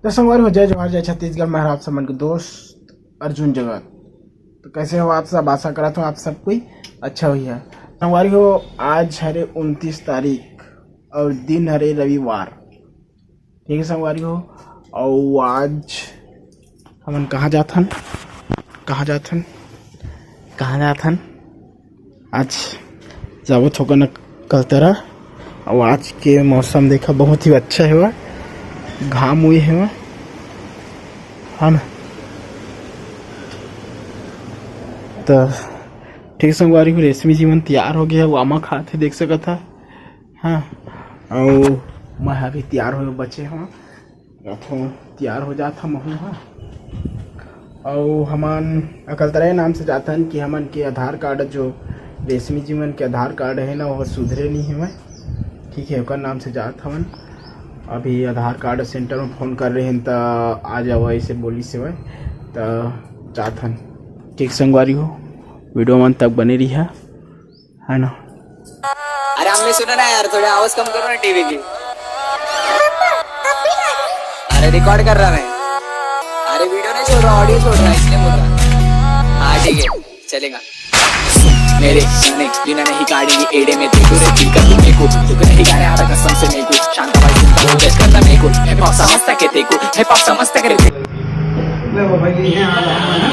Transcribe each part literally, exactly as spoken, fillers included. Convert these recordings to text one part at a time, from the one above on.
तो संगवारी हो, जय जोहार, जय छत्तीसगढ़। मैं हर आप समन के दोस्त अर्जुन जगत। तो कैसे हो आप सब? आशा करत हो आप सब कोई अच्छा हुई है। संगवारी हो, आज हरे उनतीस तारीख और दिन हरे रविवार, ठीक है संगवारी हो। और आज हमन कहाँ जाथन, कहाँ जाथन, कहाँ जाथन? आज जाबो थोकन कलतरा। और आज के मौसम देखा, बहुत ही अच्छा हेवा, घाम हुई हेवा, है ना? तो ठीक संगवारी हो, रेशमी जी मन तैयार हो गए हे, वामा खात हे, देख सकत हा। हाँ, और मैं अभी तैयार हो बचे हूँ। रथों तैयार हो जात हम हूँ। हाँ, और हमन अकलतरा नाम से जाथन कि हमन के आधार कार्ड, जो रेशमी जी मन के आधार कार्ड है ना, वो सुधरे नहीं हवय। ठीक है, ओकर नाम से जात हवन। अभी आधार कार्ड सेंटर में फोन कर रहे हैं, त आ जाओ, ऐसे बोली से, त जात हन। ठीक संगवारी हो, वीडियो मन तक बने रही है। है ना? अरे, हमने सुना ना यार, थोड़ा आवाज कम करो ना टीवी की। अरे, रिकॉर्ड कर रहा मैं। अरे, वीडियो नहीं छोड़ रहा, ऑडियो छोड़ रहा, इसलिए बोल रहा। हाँ, ठीक है, चलेगा। मेरे गाने बिना नहीं काढ़ेगी एड़े में तेरे को, रे दिल का तू मेरे को, तू नहीं गाने आता कसम से मेरे को, शांत भाई सुनता हो जज करता मेरे को, हिप हॉप समझता के तेरे को, हिप हॉप समझता के रे। ले वो भाई, ये यहाँ आ रहा है ना?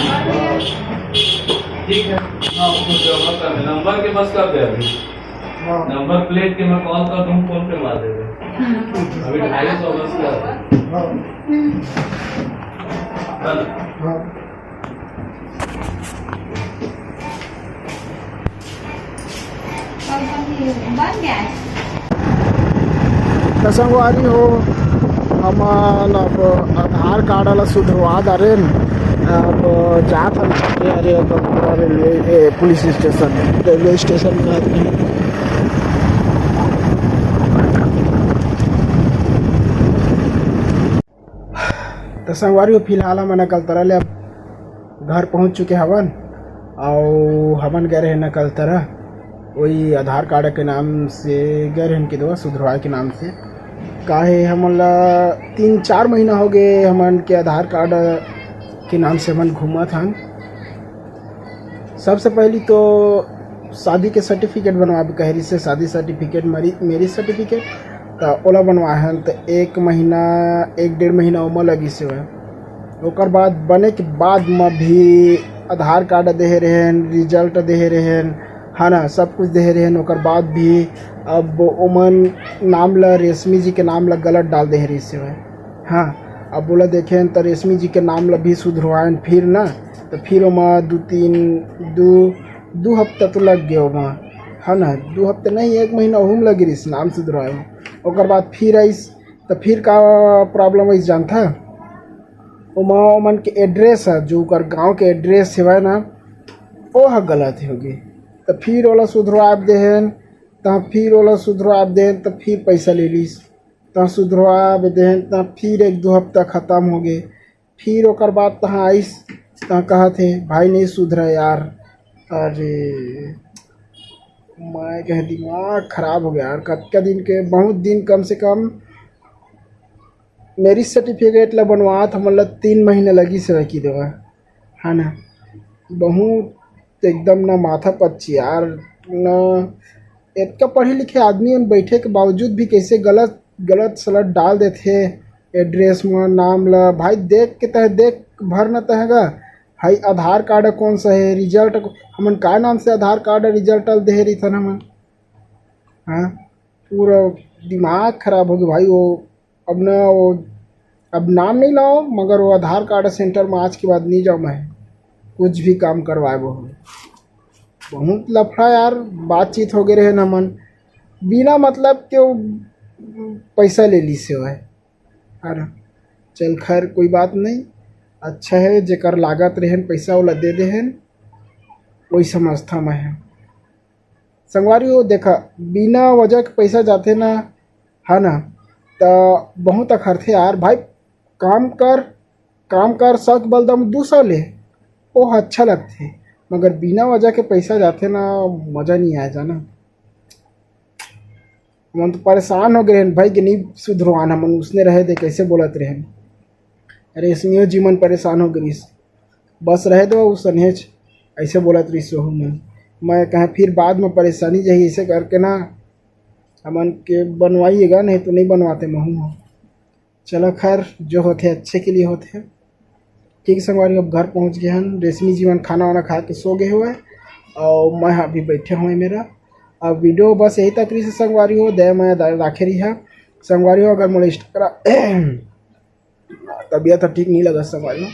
ठीक है। हाँ, कुछ जरूरत है। नंबर के बस कर दे अभी। हाँ। नंबर प्लेट के मैं कॉल कर दूँ, फोन पे मार देगा। अभी ढाई सौ बस कर। हाँ। है ना? हाँ। बन गया है। त संगवारी हो, हमन अब आधार कार्ड ला सुधरवा डारेन। अब जात हन, अरे, अब रेलवे, ए, पुलिस स्टेशन, रेलवे स्टेशन में आदमी। त संगवारी हो, फिलहाल हमन अकलतरा ले अब घर पहुंच चुके हवन, अउ हमन गए रहेन अकलतरा, वही आधार कार्ड के नाम से गए रहेन, कि दवा सुधरवाए के नाम से। काहे, हमन ला तीन चार महीना हो गए, हमन के आधार कार्ड के नाम से हमन घूमत हन। सबसे पहली तो शादी के सर्टिफिकेट बनवाबे कहे रहिस हे, शादी सर्टिफिकेट, मैरिज, मैरिज सर्टिफिकेट, त ओला बनवाए हन, त एक महीना, एक डेढ़ महीना ओमा लगिस हवय। ओकर बाद बने के बाद म भी आधार कार्ड देहे रहेन, रिजल्ट देहे रहेन, है ना, सब कुछ देहे रहेन। ओकर बाद भी अब ओमन नाम ल, रेशमी जी के नाम ल गलत डाल देहे रहिस हवय। हाँ, अब ओला देखेन त रेशमी जी के नाम ल भी सुधरवाएन फिर ना, त फिर ओमा दू तीन, दू, दू हफ्ता तो लग गया ओमा, है ना, दू हफ्ता नहीं, एक महीना ओहू म लगे रहिस नाम सुधरवाए म। ओकर बाद फिर आइस, त फिर का प्रॉब्लम आइस जानथा? ओमा ओमन के एड्रेस ह, जो ओकर गांव के एड्रेस हेवय ना, ओ ह गलत होगे। त फिर ओला सुधरवाए देहेन, त फिर ओला सुधरवाए देहेन, त फिर पैसा ले लिस। त सुधरवाए देहेन, त फिर एक दो हफ्ता खत्म होगे। फिर ओकर बाद तहाँ आइस, त कहत हे, "भाई, नहीं सुधरा यार।" अरे, मैं कहे, दिमाग खराब हो गया यार। कतका दिन के, बहुत दिन, कम से कम मैरिज सर्टिफिकेट ला बनवात हमन ला तीन महीना लगिस हवय कि देवा, है ना। बहुत एकदम ना माथा पच्ची यार, ना इतना पढ़े लिखे आदमी मन बैठे के बावजूद भी कैसे गलत, गलत सलत डाल देथे एड्रेस म, नाम ला। भाई, देख के तह देख भर न तहगा, भाई, आधार कार्ड कौन सा है, रिजल्ट को-, हमन का नाम से आधार कार्ड रिजल्ट ल देहे रहिथन हमन? हाँ, पूरा दिमाग खराब हो गया भाई। वो अब ना, वो अब नाम नहीं लाओ, मगर वो आधार कार्ड सेंटर में आज के बाद नहीं जाओ मैं, कुछ भी काम करवाए वो। बहुत लफड़ा यार, बातचीत हो गए रहे ना मन, बिना मतलब के वो पैसा ले ली से है। अरे चल, खैर, कोई बात नहीं, अच्छा है, जेकर लागत रहेन पैसा, ओला दे देहेन, वही समझता मैं है। संगवारी हो, देखा, बिना वजह के पैसा जाथे ना, है ना, त बहुत अखरथे यार। भाई, काम कर, काम कर, सक बलदम दू सौ ले, वो अच्छा लगथे, मगर बिना वजह के पैसा जाथे ना, मजा नहीं आए जाना। हमन तो परेशान हो गए रहेन भाई कि नहीं सुधरवान, हमन उसने रहे दे, कैसे बोलत रहेन। रेशमियो जी मन परेशान हो गिरिस। बस रहे दो, उ सनेच ऐसे बोलत रहिस ओहू मन। मैं कहा फिर बाद में परेशानी जही ऐसे करके ना, हमन के बनवाइएगा, नहीं तो नहीं बनवाते महू ह। चलो खैर, जो होथे अच्छे के लिए होथे। ठीक संगवारी, अब घर पहुँच गए हन। रेशमी जी मन खाना वाना खा के सो गए हुए, और मैं अभी बैठे हुए मेरा। अब वीडियो बस यही तक रही संगवारी हो, दया मया दा-, राखे रही है संगवारी हो। अगर मोला Instagram तबीयत ह ठीक नहीं लगा संगवारी हो।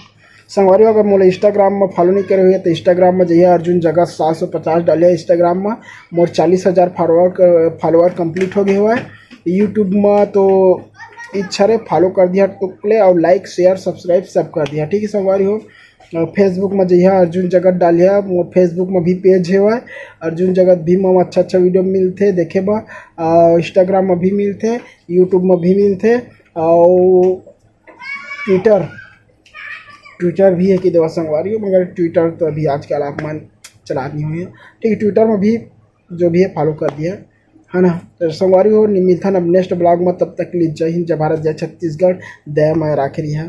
संगवारी हो, अगर मोला Instagram में फॉलो नहीं करे हुए तो Instagram में जइया अर्जुन जगत सात सौ पचास डालिया Instagram में। मोर चालीस हजार फॉलोअर, फॉलोअर कंप्लीट हो गए हुआ है। YouTube में तो इच्छा रे फॉलो कर दिया टुकले, और लाइक शेयर सब्सक्राइब सब कर दिया, ठीक है संगवारी हो। और Facebook में जइया अर्जुन जगत डालिया, मोर Facebook में भी पेज है हुआ है अर्जुन जगत भी, में अच्छा अच्छा वीडियो मिलते देखे बा। और Instagram में भी मिलते, YouTube में भी मिलते, और ट्विटर, ट्विटर भी है कि देवा संगवारी हो, मगर ट्विटर तो अभी आजकल आप मन चला नहीं हुए हैं, ठीक है। ट्विटर में भी जो भी है फॉलो कर दिया, है ना। तो संगवारी हो, नि-, मिलथन अब नेक्स्ट ब्लॉग में। तब तक के लिए जय हिंद, जय भारत, जय छत्तीसगढ़, दया मया राखे रही है।